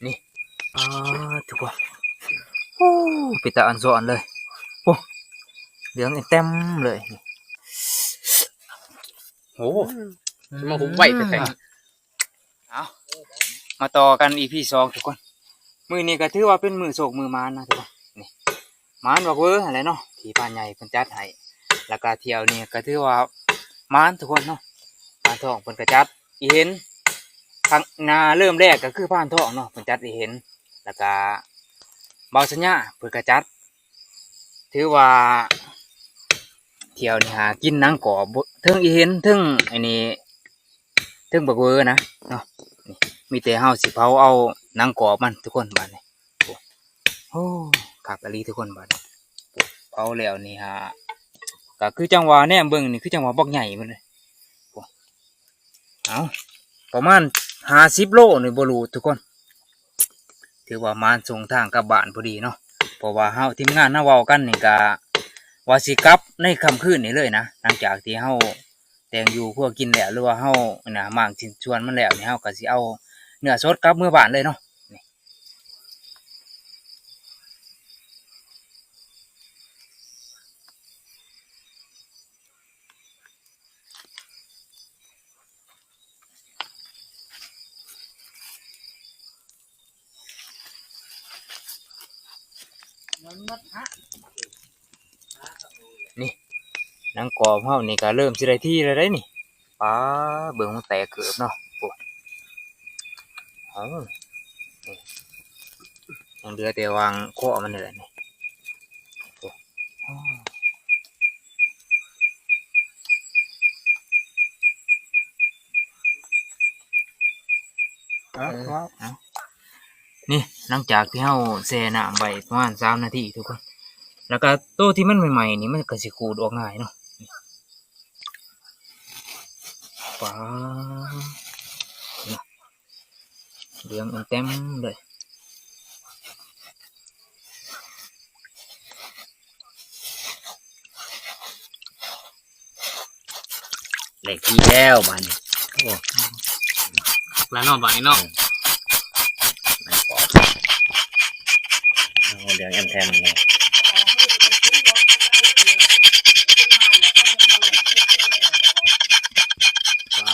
ນີ້ ອາ ທຸກຄົນ ໂອ້ ເປັນຕາອ່ອນຊອນເລີຍ ໂອ້ ເຫຼືອງເຕັມເລີຍ ໂອ້ ອືມ ມັນຫຸບໄວແທ້ໆ ເອົາ ມາຕໍ່ກັນ ອີພີສອງ ທຸກຄົນ ມື້ນີ້ກໍຖືວ່າເປັນມື້ໂຊກມື້ໝານນະທຸກຄົນ ນີ້ ໝານບັກເວີຫັ້ນແຫຼະເນາະ ທີ່ພານໃຫຍ່ເພິ່ນຈັດໃຫ້ ແລ້ວກໍຖ້ຽວນີ້ກໍຖືວ່າໝານທຸກຄົນເນາະ ພານທອງເພິ່ນກໍຈັດອີ່ເຫັນ ຄັ້ງໜ້າເລີ່ມແລກກໍຄືພານທອງເນາະ ເພິ່ນຈັດອີ່ເຫັນ ແລ້ວກໍບ່າວສັນຍາເພິ່ນກໍຈັດ ຖືວ່າຖ້ຽວນີ້ຫາກິນໜັງກອບ ເທິງອີ່ເຫັນ ເທິງອັນນີ້ ເທິງບັກເວີນະເນາະ ນີ້ ມີແຕ່ເຮົາຊິເຜົາເອົາໜັງກອບມັນທຸກຄົນບາດນີ້ ໂອ້ ໂອ້ ຄັກອີ່ຫຼີທຸກຄົນບາດນີ້ ເຜົາແລ້ວນີ້ຫາ ກໍຄືຈັ່ງວ່າແນມເບິ່ງນີ້ ຄືຈັ່ງວ່າບັກໃຫຍ່ໝົດເລີຍ ໂອ້ ເອົາ ປະມານຫ້າສິບໂລນີ້ບໍ່ຫຼູດທຸກຄົນ ຖືວ່າມາສົ່ງທາງກັບບ້ານພໍດີເນາະ ເພາະວ່າເຮົາ ທີມງານເຮົາເວົ້າກັນນີ້ກະວ່າຊິກັບໃນຄ່ຳຄືນນີ້ເລີຍນະ ຫຼັງຈາກທີ່ເຮົາແຕ່ງຢູ່ຄົວກິນແລ້ວ ຫຼືວ່າເຮົານະ ມ້າງຊິ້ນສ່ວນມັນແລ້ວນີ້ ເຮົາກະຊິເອົາເນື້ອສົດກັບເມືອບ້ານເລີຍເນາະ ນີ້ ນີ້ ໜັງກອບເຮົານີ້ກໍເລີ່ມຊິໄດ້ທີ່ແລ້ວເດ້ນີ້ ປາ ເບິ່ງມັນແຕກເກີບເນາະ ໂອ້ ເອົາ ນີ້ ຍັງເຫຼືອແຕ່ຫວ່າງຄໍມັນນີ້ແຫຼະນີ້ ໂອ້ ເອົາ ເອົາ ນີ້ ຫຼັງຈາກທີ່ເຮົາແຊ່ນ້ຳໄວ້ປະມານສາມນາທີທຸກຄົນ ແລ້ວກໍໂຕທີ່ມັນໃໝ່ໆນີ້ ມັນກໍຊິຂູດອອກງ່າຍເນາະ ປາ ເຫຼືອງເຕັມເລີຍ ໄດ້ທີ່ແລ້ວບາດນີ້ ໂອ້ ແລ້ວເນາະບາດນີ້ເນາະ ເອີ ໂອ້ ເຫຼືອງແອມແທມເລີຍ ປາ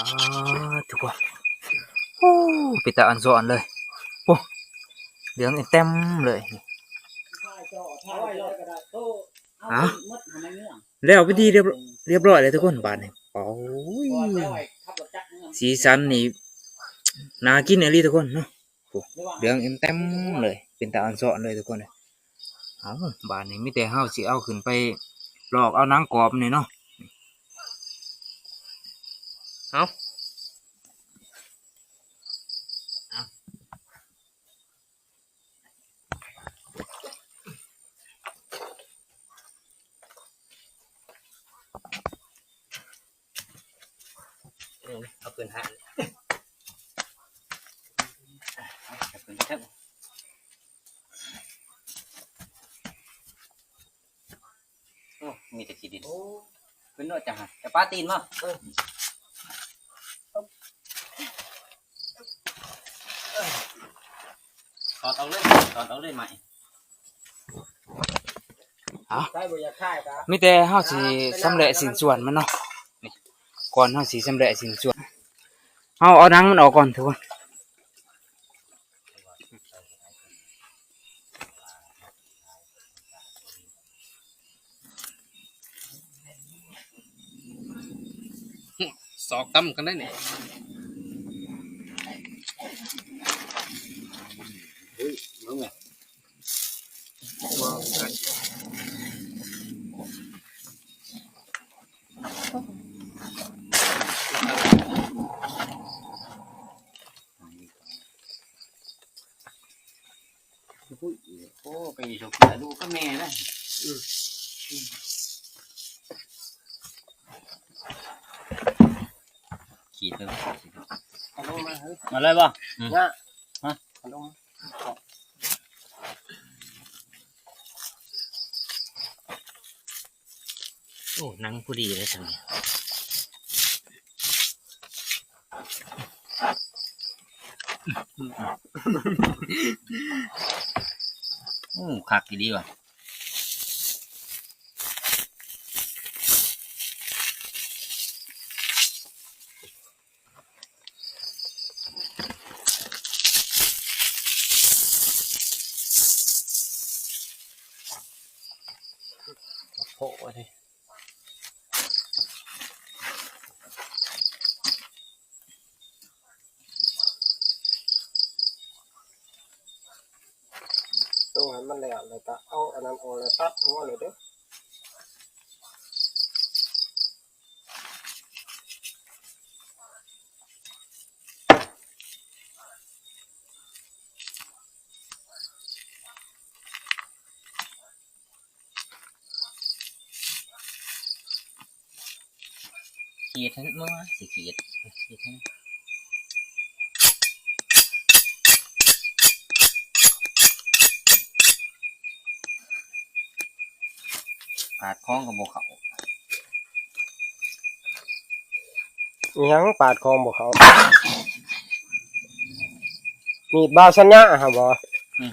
ທຸກຄົນ ໂອ້ ເປັນຕາອ່ອນຊອນເລີຍ ໂອ້ ເຫຼືອງເຕັມເລີຍ ເອົາ ແລ້ວເປັນທີ່ຮຽບ ຮຽບຮ້ອຍແລ້ວທຸກຄົນບາດນີ້ ໂອ້ຍ ສີສັນນີ້ໜ້າກິນອີ່ຫຼີທຸກຄົນເນາະ ໂອ້ ເຫຼືອງເຕັມເລີຍ ເປັນຕາອ່ອນຊອນເລີຍທຸກຄົນ ເອົາ ບາດນີ້ມີແຕ່ເຮົາຊິເອົາຂຶ້ນໄປລອກເອົາໜັງກອບນີ້ເນາະ ເອົາ ເອົາ ເອົາຂຶ້ນຫາ ເອົາຂຶ້ນເທິງ. ໂອ້ ມີແຕ່ຂີ້ດິນ ໂອ້ ເພິ່ນໂລດ ຈະຫາ ຈະປາຕີນບໍ່? ເອີ ຖອດອອກເລີຍ ຖອດອອກເລີຍໄມ້. ເອົາ ມີແຕ່ເຮົາຊິຊຳແຫຼະຊິ້ນສ່ວນມັນເນາະ ນີ້ ກ່ອນເຮົາຊິຊຳແຫຼະຊິ້ນສ່ວນ ເຮົາເອົາໜັງມັນອອກກ່ອນທຸກຄົນ. ສອກຕຳກັນໄດ້ນີ້ ເຮີ້ຍ ເບິ່ງແມ່ ໂອ້ ໄປຢູ່ ເຈົ້າເກືອ ລູກກັບແມ່ນະ ອືມ ຂີດເບິ່ງ ມາເລີຍບໍ່? ອືມ ຮະ? ໂອ້ ໜັງພໍດີເລີຍຊັ້ນ ນີ້ ໂອ້ ຄັກອີ່ຫຼີວ່າ. ໂອ້ຍ ຕ້ມໃຫ້ມັນແຫຼະ ແລ້ວກໍເອົາອັນນັ້ນອອກ ແລ້ວຕັດຫົວໂລດເດີ້. ຂີດຫັ້ນບໍ່ ຊິຂີດ ຂີດຫັ້ນ ປາດຄອງກໍບໍ່ເຂົ້າ. ອີຫຍັງປາດຄອງບໍ່ເຂົ້າ? ມີດບ່າວສັນຍາຫັ້ນບໍ? ອືມ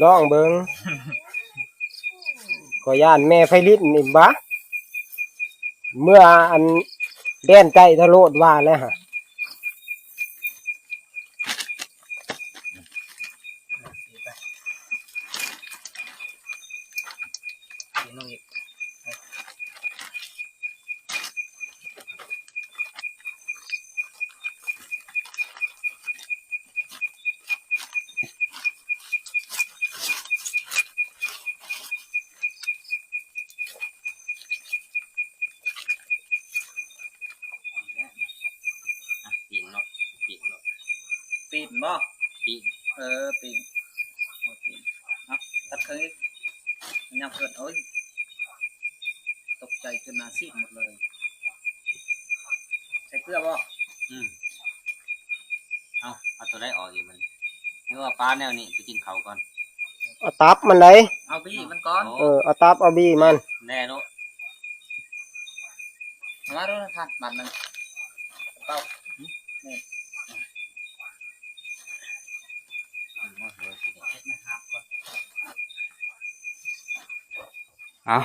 ລອງເບິ່ງ. ຂ້ອຍຢ້ານແມ່ໄພລິນນີ້ບະ ເມື່ອອັນແດນໃຕ້ທະໂລດວ່າແລ້ວຫະ. ອ່ະ ປີ້ນເນາະ ປີ້ນເນາະ ປີ້ນບໍ່? ປີ້ນ ເອີ ປີ້ນ ເອົາປີ້ນ ເອົາ ຕັດເຄິ່ງອີກ ຍັງເກີດ ໂອ້ຍ ຕົກໃຈຈົນໜ້າຊີດໝົດເລີຍ. ໃສ່ເກືອບໍ່? ອືມ ເອົາ ເອົາຕົວໃດອອກອີກບັດນີ້ ຫຼືວ່າປາແນວນີ້ໄປກິນເຂົ້າກ່ອນ? ເອົາຕັບມັນໃດ. ເອົາບີມັນກ່ອນ. ເອີ ເອົາຕັບເອົາບີມັນແນ່ໂລດ. ມາໂລດ ມາໂລດ ບາດໜຶ່ງ ເອົາ ເອົາ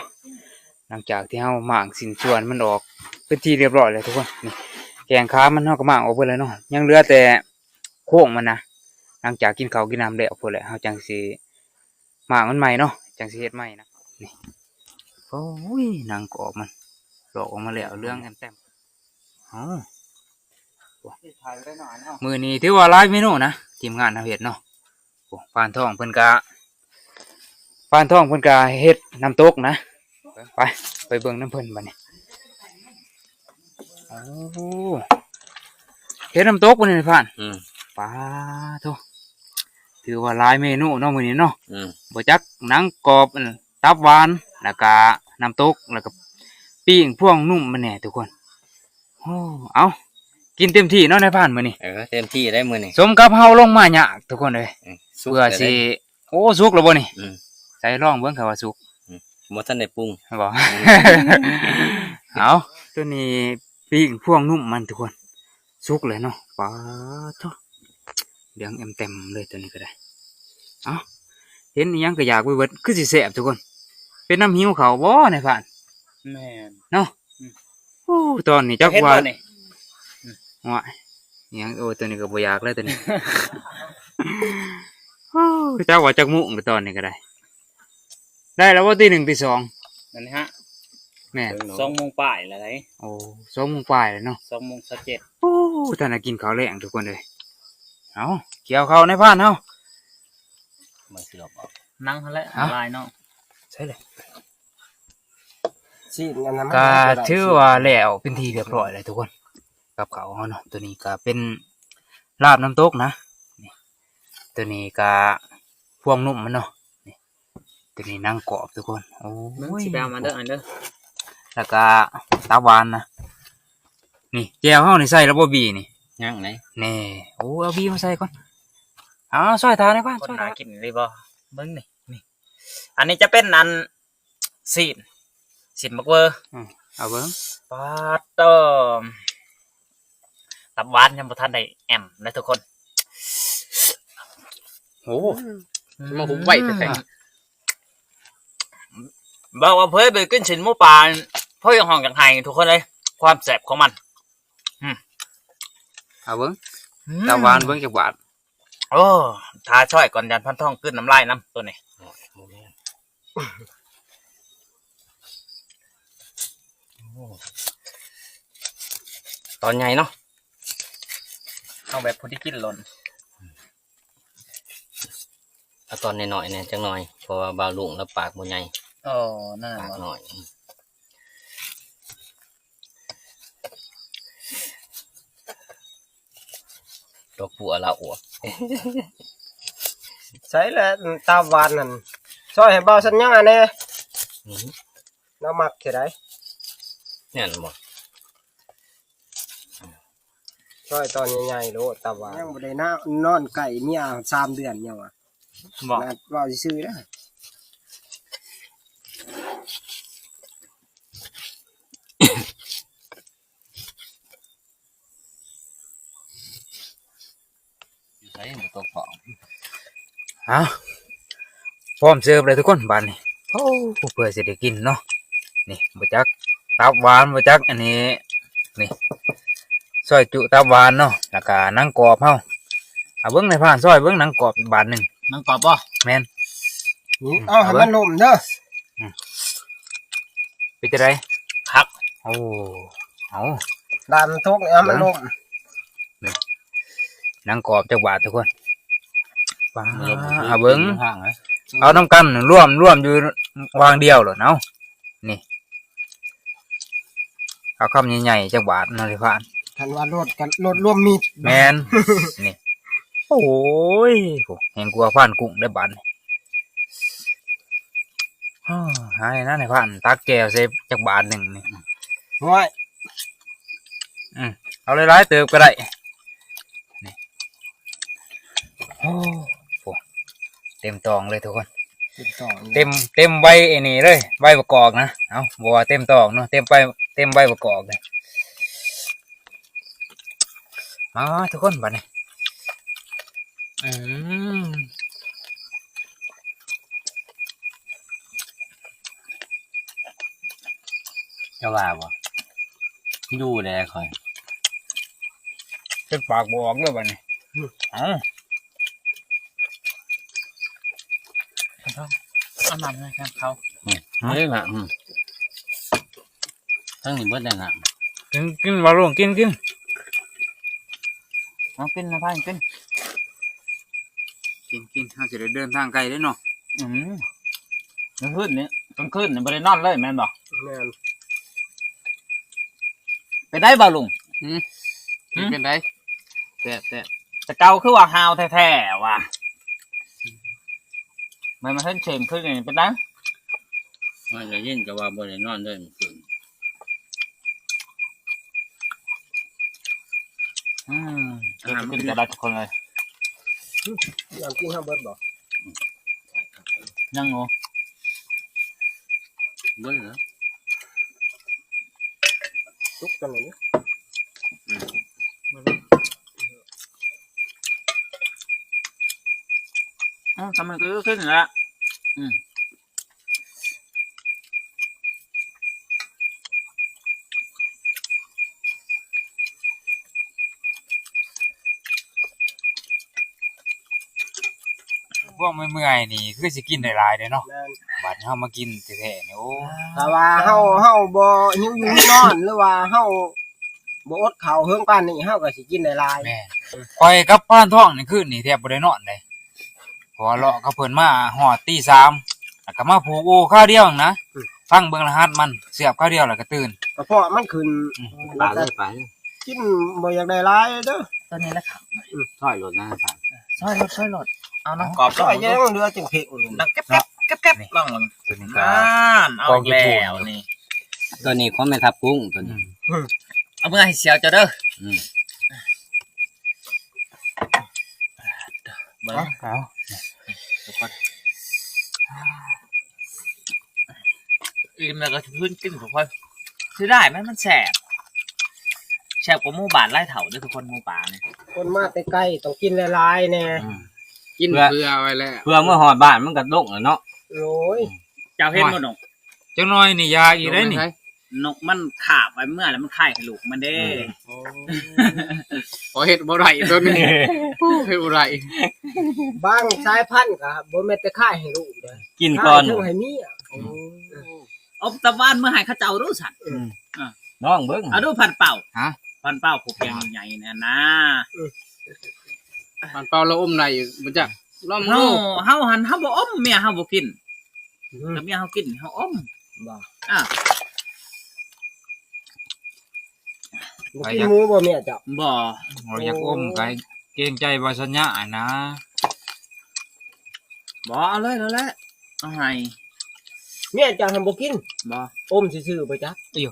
ຫຼັງຈາກທີ່ເຮົາມ້າງຊິ້ນສ່ວນມັນອອກເປັນທີ່ຮຽບຮ້ອຍແລ້ວທຸກຄົນ ນີ້ ແກງຂາມັນເຮົາກໍມ້າງອອກເບິດແລ້ວເນາະ ຍັງເຫຼືອແຕ່ໂຄງມັນນະ. ຫຼັງຈາກກິນເຂົ້າກິນນ້ຳແລ້ວພຸ້ນແຫຼະ ເຮົາຈັ່ງຊິມ້າງມັນໃໝ່ເນາະ ຈັ່ງຊິເຮັດໃໝ່ນະ. ນີ້ ໂອ້ຍ ໜັງກອບມັນຫຼອກອອກມາແລ້ວ ເຫຼືອງແອມແຕ້ມ. ເອົ້າ ມື້ນີ້ຖືວ່າຫຼາຍເມນູນະ ທີມງານເຮົາເຮັດເນາະ. ໂອ້ ປານທອງເພິ່ນກະ ປານທອງເພິ່ນກະເຮັດນ້ຳຕົກນະ. ໄປ ໄປເບິ່ງນຳເພິ່ນບັດນີ້. ໂອ້ ເຮັດນ້ຳຕົກບັດນີ້ພານ. ອືມ ປາໂທ ຖືວ່າຫຼາຍເມນູເນາະມື້ນີ້ເນາະ. ອືມ ບໍ່ຈັກໜັງກອບ ຕັບຫວານ ແລ້ວກະນ້ຳຕົກ ແລ້ວກະປີ້ງພວງນຸ້ມມັນແດ່ທຸກຄົນ. ໂອ້ ເອົ້າ ກິນເຕັມທີ່ເນາະນາຍພານມື້ນີ້. ເອີ ເຕັມທີ່ໄດ໋ມື້ນີ້ ສົມກັບເຮົາລົງມາຍາກທຸກຄົນເອີຍ. ເອີ ສຸກ ເພື່ອຊິ ໂອ້ ສຸກແລ້ວບໍ່ນີ້? ອືມ ໃສ່ລອງເບິ່ງ ຖ້າວ່າສຸກ. ອືມ ບໍ່ທັນໄດ້ປຸງ ບໍ່? ອືມ ເອົາ ໂຕນີ້ປີ້ງພວງນຸ້ມມັນທຸກຄົນ ສຸກແລ້ວເນາະ. ປາໂທ ເຫຼືອງແອມແຕ້ມເລີຍໂຕນີ້ກໍໄດ້. ເອົ້າ ເຫັນອີ່ຫຍັງກໍຢາກໄປເບິດ ຄືຊິແຊບທຸກຄົນ. ເປັນນຳຫິວເຂົ້າບໍ່ນາຍພານ? ແມ່ນເນາະ. ອືມ ໂອ້ ຕອນນີ້ຈັກວ່າ ເຫັນບໍ່ນີ້? ອືມ ໂອ້ຍ ອີ່ຫຍັງ ໂອ້ ໂຕນີ້ກໍບໍ່ຢາກແລ້ວໂຕນີ້. ໂອ້ ຈັກວ່າຈັກໂມງແລ້ວຕອນນີ້ກໍໄດ້. ໄດ້ແລ້ວບໍ່ ຕີໜຶ່ງ ຕີສອງ? ນັ້ນແຫຼະ ແມ່ນ ສອງໂມງປາຍແລ້ວໄດ໋. ໂອ້ ສອງໂມງປາຍແລ້ວເນາະ ສອງໂມງຊາວເຈັດ. ໂອ້ ທ່ານນະກິນເຂົ້າແລງທຸກຄົນເອີຍ. ເອົາ ກ່ຽວເຂົ້ານາຍພານເຮົາ ມາຊິລອກອອກ ນັ່ງຫັ້ນແຫຼະ ເອົາ ຫຼາຍເນາະ. ໃສ່ເລີຍ ຊີ້ນອັນນັ້ນ ກະຖືວ່າແລ້ວເປັນທີ່ຮຽບຮ້ອຍແລ້ວທຸກຄົນ ກັບເຂົ້າເຮົາເນາະ. ໂຕນີ້ກະເປັນລາບນ້ຳຕົກນະ ນີ້ ໂຕນີ້ກະພວງນຸ້ມມັນເນາະ ນີ້ ໂຕນີ້ໜັງກອບທຸກຄົນ. ໂອ້ຍ ຊິໄປເອົາມາເດີ ອັນເດີ ແລ້ວກະຕັບຫວານນະ. ນີ້ແຈ່ວເຮົານີ້ໃສ່ແລ້ວບໍ່ບີນີ້? ຍັງໄດ໋ ນີ້. ໂອ້ ເອົາບີມາໃສ່ກ່ອນ. ເອົາ ຊ່ອຍທານໃຫ້ກ່ອນ ຊ່ອຍທານ. ໜ້າກິນອີ່ຫຼີບໍ່? ເບິ່ງນີ້ ນີ້ ອັນນີ້ຈະເປັນອັນ ຊີ້ນ ຊີ້ນບັກເວີ. ອືມ ເອົາເບິ່ງ ປາດໂຕ ຕັບຫວານຍັງບໍ່ທັນໄດ້ແອມເລີຍທຸກຄົນ. ໂອ້ ອືມ ມັນຫຸບໄວແທ້ໆ ອືມ ບອກວ່າເພິ່ນໄປກິນຊີ້ນໝູປ່າ ເພິ່ນຮ້ອງຢາກໄຫ້ ທຸກຄົນເອີຍ ຄວາມແຊບຂອງມັນ ອືມ ເອົາເບິ່ງ ອືມ ຕາຫວານເບິ່ງຈັກບາດ ໂອ້ ຖ້າຊ່ອຍກ່ອນ ຢ້ານພັນທອງກືນນ້ຳລາຍນຳໂຕນີ້ ໂອ້ຍ ບໍ່ແມ່ນ ໂອ້ ຕອນໃຫຍ່ເນາະ ເອົາແບບພໍດີກິນໂລດ ເອົາຕອນນ້ອຍໆແດ່ຈັກໜ່ອຍ ເພາະວ່າບ່າວລຸງລາວປາກບໍ່ໃຫຍ່ ໂອ້ ນັ້ນ ປາກ ບໍ່ ນ້ອຍ ດອກບົວລາວອວບ ໃສລະຕາຫວານຫັ້ນ ຊ່ອຍໃຫ້ບ່າວສັນຍາແດ່ ອືມ ລາວມັກເທື່ອໃດ ແມ່ນບໍ່? ຊ່ອຍຕອນໃຫຍ່ໆໂລດ ຕາຫວານ ຍັງບໍ່ໄດ້ນອນໃກ້ເມຍສາມເດືອນຍັງວ່າ ບໍ່ ເວົ້າຊື່ໆເດີ. ຢູ່ໃສບໍ່ຕົກທ້ອງ ເອົ້າ ພ້ອມເສີບແລ້ວທຸກຄົນບາດນີ້ ໂອ້ ເພື່ອຊິໄດ້ກິນເນາະ ນີ້ບໍ່ຈັກຕັບຫວານ ບໍ່ຈັກອັນນີ້ ນີ້ ຊອຍຈຸຕັບຫວານເນາະ ແລ້ວກະໜັງກອບເຮົາ ເອົາເບິ່ງນາຍພານ ຊອຍເບິ່ງໜັງກອບບາດໜຶ່ງ ໜັງກອບບໍ່? ແມ່ນ ນີ້ ອືມ ເອົາໃຫ້ມັນລົ້ມເດີ ອືມ ເປັນຈັ່ງໃດ? ຄັກ ໂອ້ ເອົາ ດານມັນຕົກ ເອົາໃຫ້ມັນລົ້ມ ນີ້ ໜັງກອບຈັກບາດທຸກຄົນ ປາດ ເອົາເບິ່ງ ເອົານຳກັນ ລວມ ລວມຢູ່ຫວ່າງດຽວໂລດ ເອົາ ນີ້ ເອົາຄຳໃຫຍ່ໆຈັກບາດເນາະ ນາຍພານ ຄັນວ່າໂລດກັນ ໂລດລວມມິດ ແມ່ນ ນີ້ ໂອ້ຍ ແຮງກວ່າພານກຸ້ງໄດ໋ບາດນີ້ ຫາຍນະນາຍພານ ຕັກແຈ່ວໃສ່ຈັກບາດໜຶ່ງນີ້ ໂອ້ຍ ອືມ ເອົາຫຼາຍໆເຕີບກໍໄດ້ ນີ້ ໂອ້ ໂອ້ ເຕັມຕອງເລີຍທຸກຄົນ ເຕັມຕອງເລີຍ ເຕັມ ເຕັມໃບອັນນີ້ເລີຍ ໃບບັກກອກນະ ເອົ້າ ບໍ່ວ່າເຕັມຕອງເນາະ ເຕັມໃບ ເຕັມໃບບັກກອກເລີຍ ມາທຸກຄົນບາດນີ້ ອືມ ຈະວ່າບໍ່ ຢູ່ແດ່ຂ້ອຍ ເຮັດປາກບໍ່ອອກເດີບາດນີ້ ອືມ ເອົາ ເອົານ້ຳໃຫ້ເຂົາ ອືມ ເອົາເລີຍນະ ອືມ ທັງນີ້ເບິດແລ້ວນະ ກິນ ກິນ ບ່າວລຸງ ກິນ ກິນ ເອົາ ກິນນະພານ ກິນ ກິນ ກິນ ເຮົາຊິໄດ້ເດີນທາງໄກເດ້ເນາະ ອືມ ກາງຄືນນີ້ ກາງຄືນນີ້ບໍ່ໄດ້ນອນເລີຍແມ່ນບໍ່? ແມ່ນ ເປັນໃດບ່າວລຸງ? ຫືມ ຫືມ ເປັນໃດ? ແຊບໆ ແຕ່ເກົ່າຄືວ່າຫາວແທ້ໆວ່າ ມັນມາເຫັນເສັງຄືນີ້ເປັນໃດ? ມັນໄດ້ຍິນແຕ່ວ່າບໍ່ໄດ້ນອນເລີຍມື້ຄືນ ອືມ ເຮັດກິນແຕ່ລະຄົນເລີຍ ອືມ ນ້ຳກິນເຮົາເບິດບໍ່? ຍັງໂອ ເບິ່ງເດີ ສຸກກັນເລີຍ ອືມ ເອົ້າ ທຳໄມກໍຄືຂຶ້ນລະ ອືມ ພວກເມື່ອຍໆນີ້ຄືຊິກິນໄດ້ຫຼາຍເດ້ເນາະ ແມ່ນ ບາດເຮົາມາກິນແທ້ໆນີ້ ໂອ້ ຖ້າວ່າເຮົາ ເຮົາບໍ່ຫິວຢູ່ຫິວນອນ ຫຼືວ່າເຮົາບໍ່ອົດເຂົ້າເຫິງປານນີ້ ເຮົາກໍຊິກິນໄດ້ຫຼາຍ ແມ່ນ ຂ້ອຍກັບພານທອງນີ້ຄືນນີ້ແທບບໍ່ໄດ້ນອນເດ້ ເພາະວ່າເລາະກັບເພິ່ນມາຮອດຕີສາມ ແລ້ວກໍມາຜູກອູ່ຄາວດຽວຫັ້ນນະ ອືມ ຟັງເບິ່ງລະຫັດມັນ ສຽບຄາວດຽວແລ້ວກໍຕື່ນ ກະເພາະມັນຂຶ້ນ ອືມ ປາເລີຍ ປາເລີຍ ກິນບໍ່ຢາກໄດ້ຫຼາຍເດີ ຕອນນີ້ລະ ອືມ ຊອຍໂລດນະ ຊອຍໂລດ ຊອຍໂລດ ເອົານະ ກອບ ຊອຍແຍງເຫຼືອຈັ່ງເພງ ດັງແກັບໆ ແກັບໆ ລອງເບິ່ງ ຕົວນີ້ກໍ ນັ້ນ ເອົາອີກແລ້ວນີ້ ຕົວນີ້ຂອງແມ່ທັບກຸ້ງ ຕົວນີ້ ອືມ ເອົາເມືອໃຫ້ສຽວເຈົ້າເດີ ອືມ ເບິ່ງ ເອົາ ເອົາ ທຸກຄົນ ອີ່ມແລ້ວກໍຄືນກິນທຸກຄົນ ເສຍດາຍມັນ ມັນແຊບ ແຊບກວ່າໝູບ້ານຫຼາຍເທົ່າເດີທຸກຄົນ ໝູປ່ານີ້ ຄົນມາແຕ່ໄກຕ້ອງກິນຫຼາຍໆແດ່ ອືມ ກິນເພື່ອ ເພື່ອໄວ້ແລ້ວ ເພື່ອເມື່ອຮອດບ້ານມັນກໍດົກແລ້ວເນາະ. ໂອ້ຍ ເຈົ້າເຫັນບໍ່ນົກ? ຈັກໜ່ອຍນີ້ຢາກອີກໄດ໋ນີ້. ນົກມັນຄາບໄວ້ເມື່ອ ແລ້ວມັນຄາຍໃຫ້ລູກມັນເດ້. ອືມ ໂອ້ ພໍເຮັດບໍ່ໄດ້ຕົວນີ້ ເຮັດບໍ່ໄດ້. ບາງສາຍພັນກໍບໍ່ແມ່ນແຕ່ຄາຍໃຫ້ລູກເດ້ ກິນກ່ອນ ຄາຍເທິງໃຫ້ເມຍ. ໂອ້ ອອກຕາຫວານເມືອໃຫ້ເຂົາເຈົ້າດູຊັ້ນ. ອືມ ອາ ລອງເບິ່ງ ເອົາດູພັນເປົ້າ. ຮະ? ພັນເປົ້າຜູ້ແຂງໃຫຍ່ນັ້ນນະ. ອືມ ພັນເປົ້າລາວອົມໄດ້ບໍ່ຈັກ? ລອງເບິ່ງດູ. ເຮົາ ເຮົາຫັ້ນເຮົາບໍ່ອົມ ເມຍເຮົາບໍ່ກິນ. ອືມ ຖ້າເມຍເຮົາກິນເຮົາອົມ. ບໍ່ ອາ ບໍ່ກິນໝູບໍ່ເມຍເຈົ້າ? ບໍ່. ໂອ້ຍ ຢາກອົມກໍເກງໃຈບໍ່ສັນຍານະ. ບໍ່ ເອົາເລີຍ ເອົາແຫຼະ ເອົາໃຫ້. ເມຍເຈົ້າຫັ້ນບໍ່ກິນ? ບໍ່. ອົມຊື່ໆບໍ່ຈັກ? ອີ່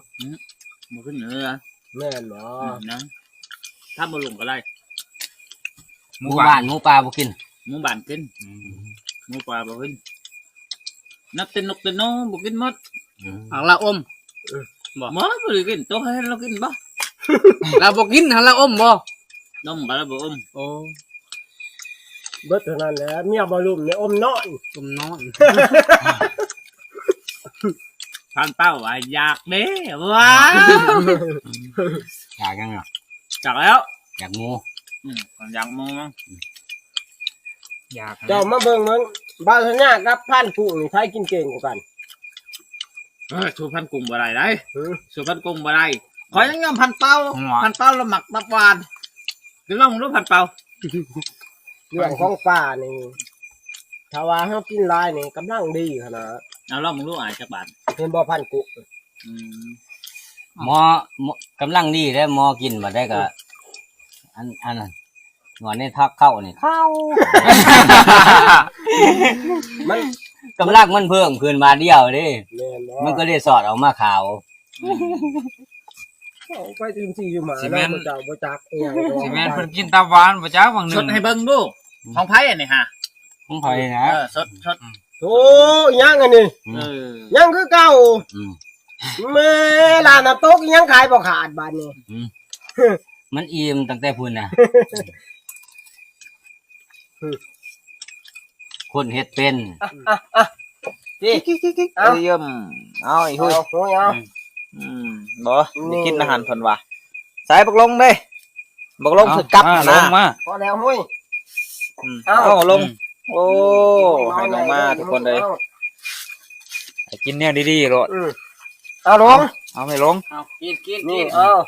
ບໍ່ກິນເລີຍ. ແມ່ນບໍ່? ອືມ ນະ ຖ້າບໍ່ລົງກໍໄດ້. ໝູບ້ານ ໝູປ່າບໍ່ກິນ? ໝູບ້ານກິນ. ອືມ ໝູປ່າບໍ່ກິນ. ນັບແຕ່ນົກແຕ່ໜູບໍ່ກິນໝົດ. ອືມ ຫາກລາວອົມ. ເອີ ບໍ່ ບໍ່ ບໍ່ໄດ້ກິນ. ໂຕໃຫ້ລາວກິນບໍ່? ລາວບໍ່ກິນ ຫາກລາວອົມບໍ່? ນົມກໍລາວບໍ່ອົມ. ໂອ້ ເບິດເທົ່ານັ້ນແຫຼະ ເມຍບໍ່ລຸມນີ້ອົມນອນ ອົມນອນ. ພັນເປົ້າວ່າຢາກເດ້ ວ້າ ຢາກຫຍັງອະ? ຈັກແລ້ວ ຢາກໝູ. ອືມ ຢາກໝູ. ຢາກ ເຈົ້າມາເບິ່ງເບິ່ງ ບ່າວສັນຍາກັບພັນກຸ້ງນີ້ ໃຜກິນເກັ່ງກວ່າກັນ? ເອີ ສູ້ພັນກຸ້ງບໍ່ໄດ້ໃດ໋. ຫື ສູ້ພັນກຸ້ງບໍ່ໄດ້. ຂ້ອຍຍັງຍອມພັນເປົ້າ. ຫັ້ນ ພັນເປົ້າລາວມັກຕັບຫວານ. ລອງເບິ່ງດູພັນເປົ້າ. ເລື່ອງຂອງປານີ້ ຖ້າວ່າເຮົາກິນຫຼາຍນີ້ກຳລັງດີຫັ້ນນະ. ເອົາລອງເບິ່ງດູອ້າຍ ຈັກບາດ ເຫັນບໍ່ພັນກຸ້ງ. ອືມ ໝໍ ໝໍ ກຳລັງດີເດ້ ໝໍກິນບາດໃດກໍ ອັນ ອັນນັ້ນ ນວດໃນທາກເຂົ້ານີ້ ເຂົ້າ ມັນ ກຳລັງມັນເພີ່ມຂຶ້ນບາດດຽວເດ້. ແມ່ນບໍ່? ມັນກໍເລີຍສອດອອກມາຂາວ. ອືມ ເອົາໄປເຕັມທີ່ຢູ່ມາ ຊິແມ່ນ ເນາະ ເຈົ້າບໍ່ຈັກອີ່ຫຍັງ. ຊິແມ່ນເພິ່ນກິນຕັບຫວານບໍ່ຈັກ ບາງໜຶ່ງ ຊົດໃຫ້ເບິ່ງດູ. ຂອງໃຜອັນນີ້ຫະ? ຂອງຂ້ອຍນະ. ເອີ ຊົດ ຊົດ. ໂອ້ ອີ່ຫຍັງອັນນີ້? ອືມ ເອີ ຍັງຄືເກົ່າ. ອືມ ແມ່ ຮ້ານນ້ຳຕົກອີ່ຫຍັງຂາຍບໍ່ຂາດບາດນີ້. ອືມ ມັນອີ່ມຕັ້ງແຕ່ພຸ້ນນະ. ຄົນເຮັດເປັນ. ອ່ະ ອ່ະ ອ່ະ ຕິ ເອົາ ເອີຍ ເອົາ ອີກ ເອົາ ຫຸຍ ເອົາ ອືມ ບໍ່ ນີ້ ໄດ້ກິນອາຫານເພິ່ນວ່າ. ໃສ່ບັກລົງເດ້ ບັກລົງຖືກກັບ ເອົາ ນະ ລົງມາ ພໍແລ້ວຫຸຍ. ອືມ ເອົາ ເອົາລົງ. ອືມ ໂອ້ ໃຫ້ລົງມາທຸກຄົນເອີຍ ເອົາ ໃຫ້ກິນແນວດີໆໂລດ. ອືມ ເອົາລົງ ເອົາ ເອົາໃຫ້ລົງ. ເອົາ ກິນ ກິນ ກິນ ເອົາ.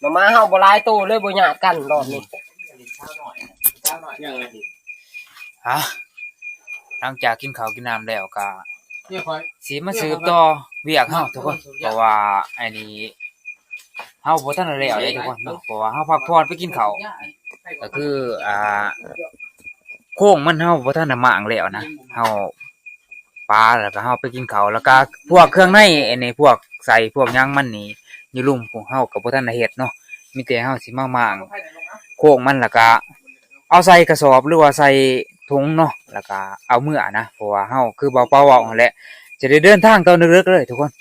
ໜໍ່ໄມ້ເຮົາບໍ່ຫຼາຍໂຕເລີຍ ບໍ່ຍາດກັນລອບນີ້. ຮະ ຫຼັງຈາກກິນເຂົ້າກິນນ້ຳແລ້ວກະຊິມາສືບຕໍ່ວຽກເຮົາທຸກຄົນ ເພາະວ່າອັນນີ້ເຮົາບໍ່ທັນແລ້ວເດ້ທຸກຄົນເນາະ ເພາະວ່າເຮົາພັກຜ່ອນໄປກິນເຂົ້າ ກະຄື ອ່າ ໂຄງມັນເຮົາບໍ່ທັນໄດ້ມ້າງແລ້ວນະ ເຮົາ ປາ ແລ້ວກະເຮົາໄປກິນເຂົ້າ ແລ້ວກະພວກເຄື່ອງໃນອັນນີ້ ພວກໄສ້ພວກຫຍັງມັນນີ້ ຢູ່ລຸ່ມພຸ້ນ ເຮົາກະບໍ່ທັນໄດ້ເຮັດເນາະ ມີແຕ່ເຮົາຊິມາມ້າງໂຄງມັນ ແລ້ວກະເອົາໃສ່ກະສອບ ຫຼືວ່າໃສ່ຖົງເນາະ ແລ້ວກະເອົາເມືອນະ ເພາະວ່າເຮົາຄືເບົາເປົາເວົ້າຫັ້ນແຫຼະ ຈະໄດ້ເດີນທາງຕອນເດິກໆເລີຍທຸກຄົນ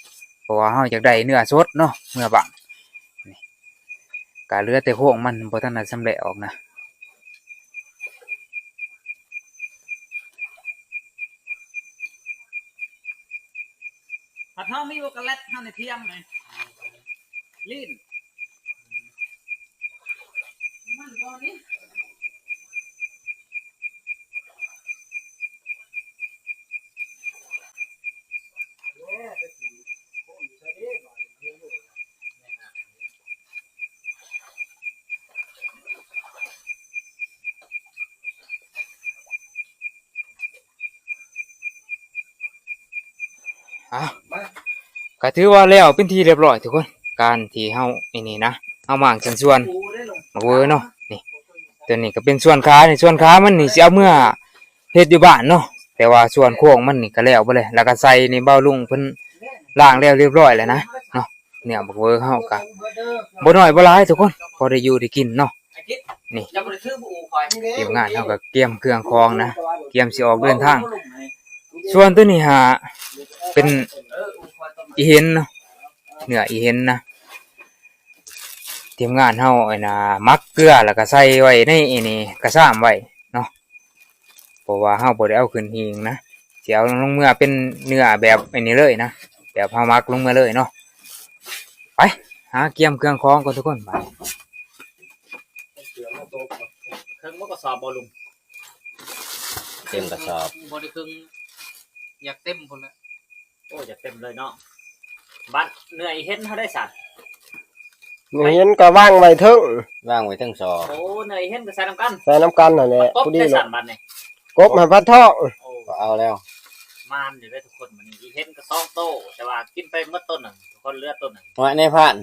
ເພາະວ່າເຮົາຢາກໄດ້ເນື້ອສົດເນາະ ເມືອບ້ານ. ກະເຫຼືອແຕ່ໂຄງມັນບໍ່ທັນໄດ້ຊຳແຫຼະອອກນະ ຄັນເຮົາມີໂອກາແລັດເຮົາໃນທຽງນີ້ ລີ້ນ ມັນບໍ່ນີ້. ອ່ະ ກະຖືວ່າແລ້ວເປັນທີ່ຮຽບຮ້ອຍທຸກຄົນ ການທີ່ເຮົາອັນນີ້ນະ ເຮົາມ້າງຊັ້ນສ່ວນໝາກເຫວີເນາະ ນີ້ ຕົວນີ້ກະເປັນສ່ວນຂາ ນີ້ສ່ວນຂາມັນນີ້ຊິເອົາເມືອ ເຮັດຢູ່ບ້ານເນາະ ແຕ່ວ່າສ່ວນໂຄງມັນນີ້ກະແລ້ວເບິດເລີຍ ແລ້ວກະໃສ່ນີ້ ບ່າວລຸງເພິ່ນລ້າງແລ້ວຮຽບຮ້ອຍແລ້ວນະເນາະ ເນື້ອບັກເຫວີເຮົາກະບໍ່ນ້ອຍບໍ່ຫຼາຍທຸກຄົນ ພໍໄດ້ຢູ່ໄດ້ກິນເນາະ ນີ້ ທີມງານເຮົາກະກຽມເຄື່ອງຂອງນະ ກຽມຊິອອກເດີນທາງ ສ່ວນໂຕນີ້ຫາເປັນອີເຫັນເນາະ ເນື້ອອີເຫັນນະ ທີມງານເຮົາອັນນ່າໝັກເກືອ ແລ້ວກະໃສ່ໄວ້ໃນອັນນີ້ກະຊາມໄວ້ເນາະ. າະວ່າເຮົາບໍ່ໄດ້ເອົາຂຶ້ນຫີງນະ ຊິເອົາລົງເມືອເປັນເນື້ອແບບອັນນີ້ເລີຍນະ ແບບເຮົາໝັກລົງເມືອເລີຍເນາະ. ໄປຫາກຽມເຄື່ອງຂອງກ່ອນທຸກຄົນ ບາດນີ້. ເຄື່ອງໝົດກະສອບບໍ່ລຸງ? ເຕັມກະສອບ ບໍ່ໄດ້ເຄິ່ງ ຢາກເຕັມພຸ້ນແຫຼະ. ໂອ້ ຢາກເຕັມເລີຍເນາະ. ບັດເນື້ອອີເຫັນເຮົາໄດ້ສະ? ເນື້ອອີເຫັນກະວາງໄວ້ເທິງ ວາງໄວ້ເທິງຊອກ. ໂອ້ ເນື້ອອີເຫັນກະໃສ່ນຳກັນ ໃສ່ນຳກັນຫັ້ນແຫຼະ. ກົບ ພໍດີ ໄດ້ສະ ລະ ບັດນີ້ ກົບໃຫ້ພັດທອງ. ໂອ້ ກໍເອົາແລ້ວ ມານຢູ່ເດ້ທຸກຄົນ. ມື້ນີ້ອີເຫັນກະສອງໂຕ ແຕ່ວ່າກິນໄປໝົດໂຕໜຶ່ງ ທຸກຄົນ ເຫຼືອໂຕໜຶ່ງ. ໂອ້ຍ ນາຍພານ